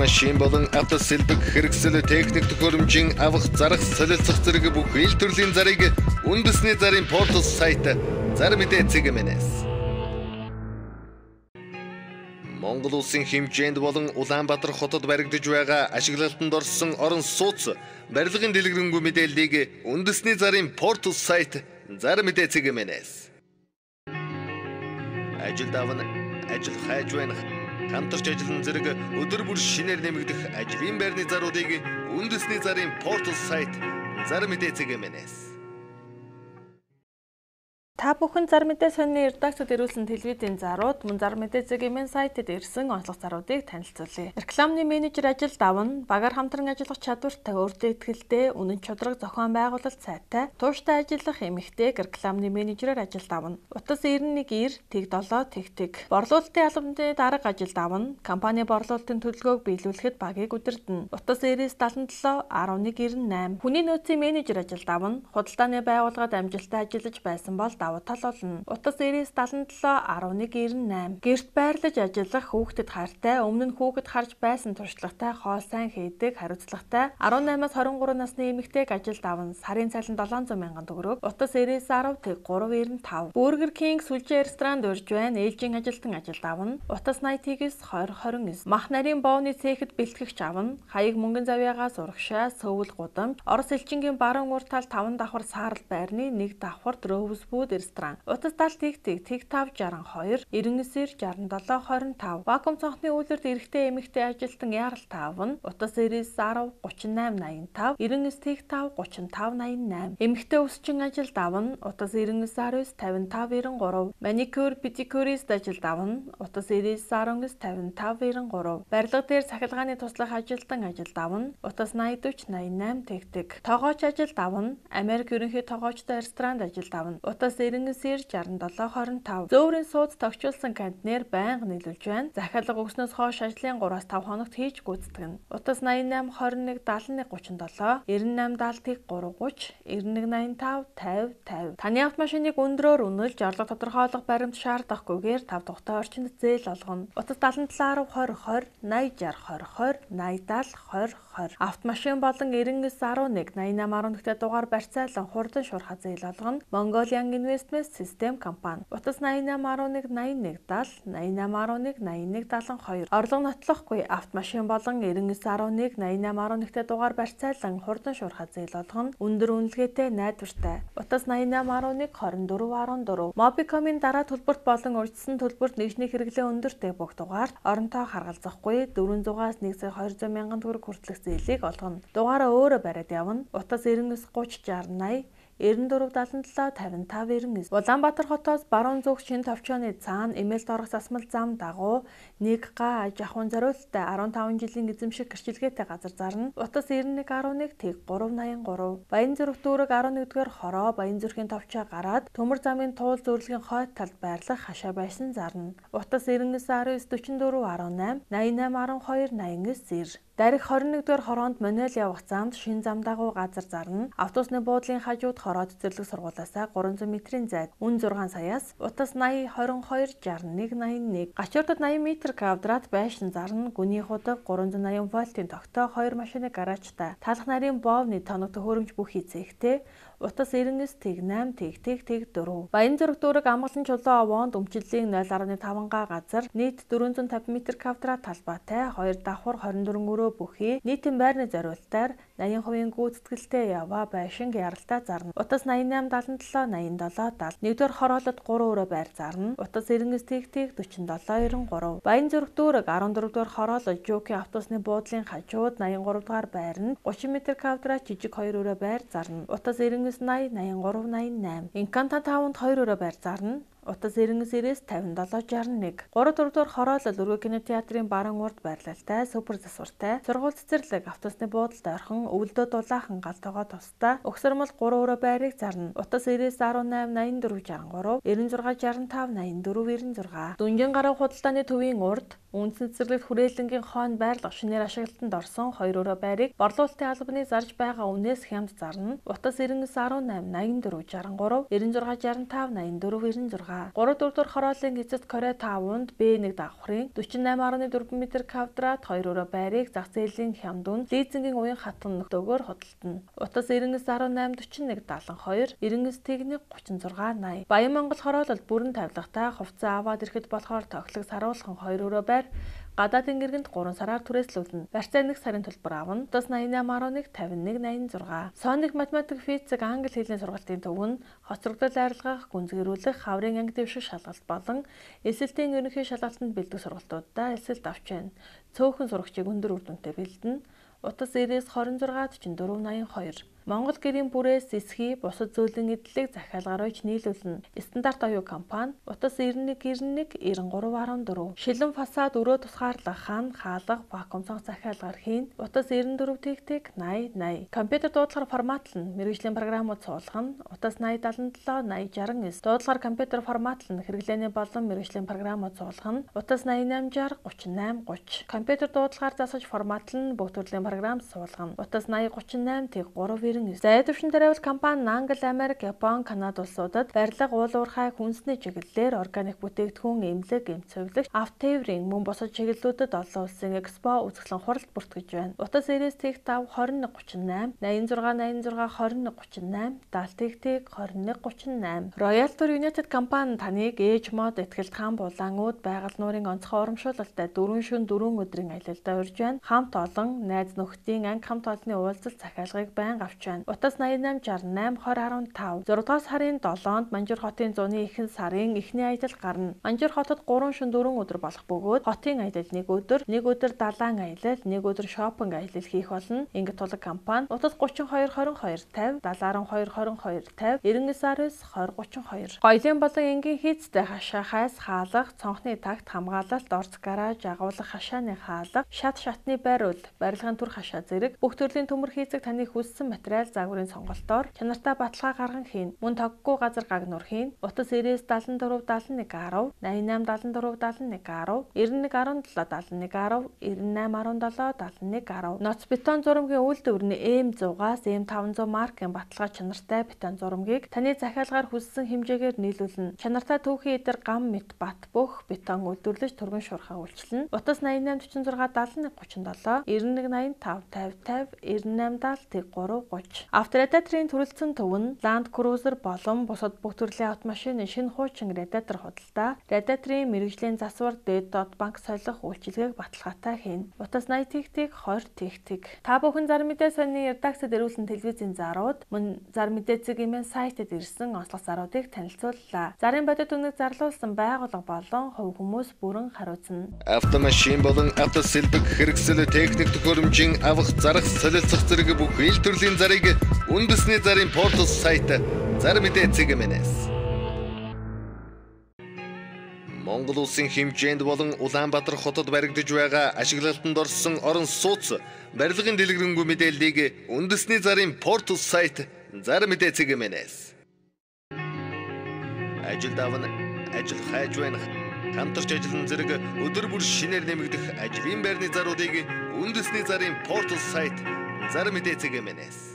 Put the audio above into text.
Автомашин болон автосэлбэг хэрэгсэл, техник төхөөрөмжийн авах, зарах, солилцох зэрэг бүх ил төрлийн зарыг үндэсний зарын портал сайт зар мэдээ цэгмэнэс. Монгол улсын хэмжээнд болон Улаанбаатар хотод баригдаж байгаа ашиглалтанд орсон орон сууц барилгын дэлгэрэнгүй мэдээллийг үндэсний зарын портал сайт зар мэдээ цэгмэнэс. Ажил давна, ажил хайж байна. Хамтарч ажиллан зэрэг өдөр бүр шинээр нэмэгдэх ажлын байрны заруудыг үндэсний зарын портал сайт зар мэдээ цэгмэнэс. Та бүхэн зар мэдээ сонины редакцид ирүүлсэн телевизийн зарууд мөн зар мэдээ цэгийн сайтад ирсэн онцлог заруудыг танилцуулъя. Рекламны менежер ажил давна, багаар хамтран ажиллах чадвартай, өөртөө ихтэй, үнэн чудраг зохион байгуулалт сайтай, тууштай ажиллах эмэгтэйг рекламны менежерээр ажил давна. Утас 91 90 тэг 7 тэг тэг. Борлуулалтын албаны дарга ажил давна. Компани борлуулалтын төлөвлөгөөг биелүүлэхэд багийг удирдана. Утас 99 77 11 98. Хүний нөөцийн менежер ажил давна. Худалдааны байгууллагад амжилттай ажиллаж байсан бол давуу тал болно. Утас 99 77 11 98. Гэрт байрлаж ажиллах хүүхдэд хайртай, өмнө нь хүүхэд харж байсан туршлагатай, хоол сайн хийдэг, хариуцлагатай 18-аас 23 насны эмэгтэйг ажил давна. Сарын цалин 700 мянган төгрөг. Утас 99 10 тэг 395. Burger King сүлжээ ресторанд урьж байна. Ээлжийн ажилтан ажил давна. Утас 89 20 29. Мах нарийн бовны цехэд бэлтгэгч авна. Хаяг мөнгөн завьяагаас урагшаа, Сөүл гудамж, Орос элчингийн баруун урд тал 5 давхар саарал байрны 1 давхарт Rosewood ресторан. Утас 70 тэг тэг тэг 5 62 99 67 25. Вакуум цонхны үйлдвэрт эрэгтэй эмэгтэй ажилтан яралт авна. Утас 99 10 38 85 99 тэг 5 35 88. Эмэгтэй өсчин ажилд авна. Утас 99 19 55 93. Маникюр педикюрист ажилд авна. Утас 99 19 55 93. Барилга дээр цахилгааны туслах ажилтан ажилд авна. Утас 80 40 88 тэг тэг. Тогооч ажилд авна. Америк ерөнхий тогоочтой ресторанд ажилд авна. Утас 99 67 25. Зөөврийн сууц тогтчулсан контейнер байнга нийлүүлж байна. Захиалга өгснөөс хойш ажлын 3-5 хоногт хийж гүйцэтгэнэ. Утас 88 21 71 37 98 70 тэг 3 30 91 85 50 50. Таны автомашиныг өндрөөр үнэлж орлого тодорхойлох баримт шаардахгүйгээр 5 тухтай орчинд зээл олгоно. Утас 77 10 20 20 80 60 20 20 80 70 20 20. Автомашин болон 99 11 88 11 дугаар барьцаалан хурдан шуурхай зээл олгоно. Mongolian Investment System компани. Утас 88 11 81 70 88 11 81 72. Орлого нотлохгүй автомашин болон 99 11 88 11 дугаар барьцаалан хурдан шуурхай зээл олгоно. Өндөр үнэлгээтэй найдвартай. Утас 88 11 24 14. Mobicom-ын дараа төлбөрт болон урьдчилсан төлбөрт нэгжний хэрэглээ өндөртэй бүх дугаарт оронтоо харгалзахгүй 400-аас 1 сая 200 мянган төгрөг хүртэлх зээлийг олгоно. Дугаараа өөрөө бариад явна. Утас 99 30 60 80 94 77 55 99. Улаанбаатар хотоос баруун зүг шинэ товчооны цаана эмээлд орох засмал зам дагуу 1 га аж ахуйн зориулттай 15 жилийн эзэмших гэрчилгээтэй газар зарна. Утас 91 11 тэг 383. Баян зүрх дүүрэг 11-р хороо Баян зүрхийн товчоо гараад Төмөр замын туул зөвлөгийн хойд талд байрлах хашаа байсан зарна. Утас 99 19 44 18 88 12 89 90. Дарих 21-р хороонд Монел явах замд шин зам дагуу газар зарна. Автобусны буудлын хажууд хороо цэцэрлэг сургуулиасаа 300 метрийн зайд үн 6 саяас утас 80 22 61 81. Гачуурдад 80 м квадрат байшин зарна. Гүний худаг 380 вольтын тогтоо 2 машины гаражтай. Талх нарийн боовны тоног төхөөрөмж бүхий цэгтэй. Утас 99 тэг 8 тэг тэг тэг 4. Баян зүрх дүүрэг амгалан чулуу овоонд өмчлөлийн 0.5 га газар нийт 450 м квадрат талбайтай 2 давхар 24 өрөө бүхий нийтийн байрны зориултаар 80% гүйцэтгэлтэй яваа байшинг яралтай зарна. Утас 88 77 87 70. 1-р хороолоод 3 өрөө байр зарна. Утас 99 тэг тэг 47 93. Баян зүрх дүүрэг 14-р хороолол Жуки автобусны буудлын хажууд 83 дугаар байранд 30 м квадрат жижиг 2 өрөө байр зарна. Утас 99 80 83 88. Инканта таунад 2 өрөө байр зарна. Утас 99 57 61. 3 4-р хороолол Өргөө кинотеатрын баруун урд байрлалтай супер засвартай сургууль цэцэрлэг автобусны буудалд ойрхон өвөлдөө дулаахан гал тогоо тустай өгсөрмөл 3 өрөө байрыг зарна. Утас 99 18 84 63 96 65 84 96. Дүнжин гаруй худалдааны төвийн урд үндсэн цэцэрлэгт хүрээлэнгийн хойно байрлах шинээр ашиглалтанд орсон 2 өрөө байрыг борлуулалтын албаны зарж байгаа үнээс хямд зарна. Утас 99 18 84 63 96 65 84 96. 36. 3 4 дугаар хорооллын эцэст Корей 5-нд B1 давхрын 48.4 м квадрат 2 өрөө байрыг зах зээлийн хямд үн лизингийн уян хатан нөхдөөгөөр худалдана. Утас 99 18 41 72 99 1 36 80. Баян Монгол хороолол бүрэн тавилгатай хувцас аваад ирэхэд болохоор тохилог саруулхан 2 өрөө байр гадаадын иргэнд 3 сараар түрээслүүлнэ. Барьцаа 1 сарын төлбөр авна. Утас 88 11 51 86. Соник математик, физик, англи хэлний сургалтын төв нь хоцрогдол арилгах, гүнзгийрүүлэх, хаврын анги дэвших шалгалт болон элсэлтийн ерөнхий шалгалтанд бэлдэх сургалтуудаа элсэлт авч байна. Цөөхөн сурагчийг өндөр үр дүнтэй бэлдэнэ. Утас 90 26 44 82. Монгол гэрийн бүрээс эсхий бусад зүйлийн эдлэлийг захиалгаар ойж нийлүүлнэ. Стандарт оюу компани утас 91 91 93 14. Шилэн фасад өрөө тусгаарлах хан хаалга вакуум цонх захиалгаар хийн. Утас 94 тэг 80 80. Компьютер дуудлагаар форматлна. Мэргэжлийн програмууд суулгана. Утас 80 77 80 69. Дуудлагаар компьютер форматлна. Хэрэглээний болон мэргэжлийн програмууд суулгана. Утас 88 60 38 30. Компьютер дуудлагаар засаж форматлна. Бүх төрлийн програм суулгана. Утас 80 38 тэг 3 99. Зай түвшин travel компани Англи, Америк, Япон, Канада улсуудад барилга, уул уурхай, хүнсний чиглэлээр органик бүтээгдэхүүн, эмнэлэг, эмч цувилагч, автотээврийн мөн бусад чиглэлүүдэд олон улсын экспо үзэсгэлэн хуралд бүртгэж байна. Утас 90 тэг 5 21 38 86 86 21 38 70 тэг тэг 21 38. Royal Tour United компани таныг ээж мод ихтгэлт хаан булаангууд байгаль нуурын онцгой урамшуулалтай 4 шөнө 4 өдрийн аялалдаа урьж байна. Хамт олон найз нөхдийн анги хамт олонны уулзалт захиалгыг байнга авч байна. Утас 88 68 20 15. 6 дугаар сарын 7-нд Манжуур хотын зуны ихэнх сарын эхний аялал гарна. Манжуур хотод 3 шөнө 4 өдөр болох бөгөөд хотын аялал 1 өдөр, 1 өдөр далайн аялал, 1 өдөр шопинг аялал хийх болно. Ингээд тулаг компани утас 32 22 50 70 12 22 50 99 19 20 32. Гоёлын болон энгийн хийцтэй хашаа хайс хаалга, цонхны такт хамгаалалт, орц гараж, агуулга хашааны хаалга, шат шатны байр үл, барилгын түр хашаа зэрэг бүх төрлийн төмөр хийцэг таны хүссэн материал загварын сонголтоор чанартай баталгаа гарган хийн. Мөн тоггүй газар гагнуур хийн. Утас 90 74 71 10 88 74 71 10 91 17 71 10 98 17 71 10. Ноц бетон зурмгийн үйлдвэр нь M100-аас M500 маркийн баталгаа чанартай бетон зурмгийг таны захиалгаар хүссэн хэмжээгээр нийлүүлнэ. Чанартай түүхийн эдэр гам мэт бат бөх бетон үйлдвэрлэж түргэн шуурхаа үйлчилнэ. Утас 88 46 71 37 91 85 50 50 98 70 3 30. Авторадиаторын төрөлцсөн төв нь Land Cruiser болон бусад бүх төрлийн автомашины шинэ хуучин радиатор худалдаа, радиаторын мэргэжлийн засвар, дээд доод банк солих үйлчилгээг баталгаатай хийнэ. Утас 80 тэг 20 тэг тэг. Та бүхэн зар мэдээ сонины редакцид ирүүлсэн телевизийн зарууд мөн зар мэдээ цэгийн сайтад ирсэн онцлог заруудыг танилцууллаа. Зарын бодит үнэийг зарлуулсан байгууллага болон хувь хүмүүс бүрэн хариуцна. Автомашин болон автосэлбэг хэрэгсэл техник төхөөрөмжийн авах, зарах, солилцох зэрэг бүх ил төрлийн зарыг үндэсний зарын портал сайт зар мэдээ цэгмэнэс. Монгол улсын хэмжээнд болон Улаанбаатар хотод баригдаж байгаа ашиглалтанд орсон орон сууц барилгын дэлгэрэнгүй мэдээллийг үндэсний зарын портал сайт зар мэдээ цэгмэнэс. Ажил давна, ажил хайж байна. Хамтарч ажиллан зэрэг өдөр бүр шинээр нэмэгдэх ажлын байрны заруудыг үндэсний зарын портал сайт зар мэдээ цэгмэнэс.